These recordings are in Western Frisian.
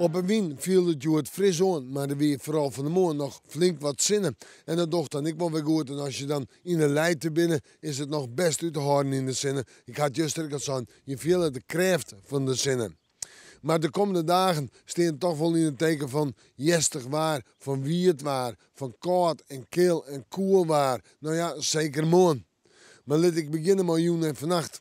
Op 'e wyn fielde it hjoed fris oan, mar der wie foaral fan 'e moarn noch flink wat sinne. En dat docht dan ek wol wer goed. En as je dan yn 'e lijte binne, is it noch bêst út te hâlden yn de sinne. Ik ha it juster ek al sein, je fiele de krêft fan de sinne. Mar de kommende dagen stean toch wol yn it teken fan hjerstich waar, fan wiet waar, fan kâld en kil en koel waar. No ja, seker moarn. Mar lit ik begjinne mei jûn en fannacht.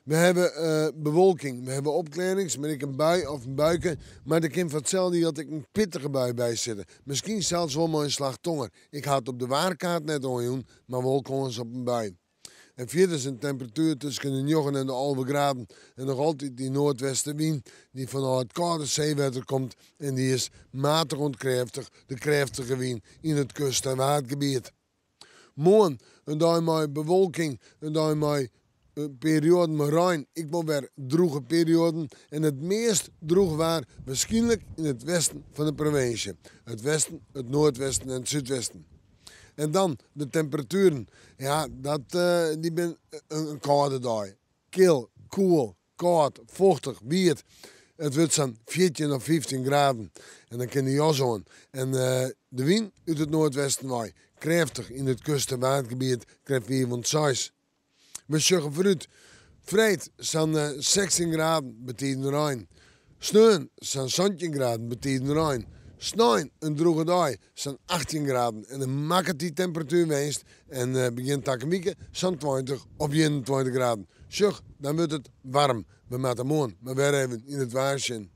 We hawwe bewolking, we hawwe opklearrings, mar ek in bui of in buike. Mar der kin foar itselde jild ek in pittige bui by sitte. Miskien sels wol mei in slach tonger. Ik ha it op de waarkaart net oanjûn, mar wol kâns op in bui. En fierders in temperatuer tusken de njoggen en de 11 graden en noch altyd dy noardwestewyn dy't fanôf it kâlde seewetter komt en dy is matich oant krêftich, de krêftige wyn yn it kust en waadgebiet. Moarn in dei mei bewolking, in dei mei perioaden mei rein, ek wol wer drûge perioaden en it meast drûch waar wierskynlik yn it westen fan de provinsje. It westen, it noardwesten en it súdwesten. En dan de temperatueren. Ja, dat dy bin in kâlde dei. Kil, koel, Kâld, fochtich, wiet. It wurdt sa'n 14 of 15 graden en dan kin de jas oan. En de wyn út it noardwesten wei, krêftich yn it kust- en waadgebiet, krêft 5 oant 6. We sjogge foarút. Freed sa'n 16 graden, betiden rein. Sneon sa'n 17 graden, betiden rein. Snein in drûge dei, sa'n 18 graden en dan makket dy temperatuer winst en begjin takom wike sa'n 20 of 21 graden. Sjoch, dan wurdt it waarm. We moatte moarn mar wer even yn it waar sjen.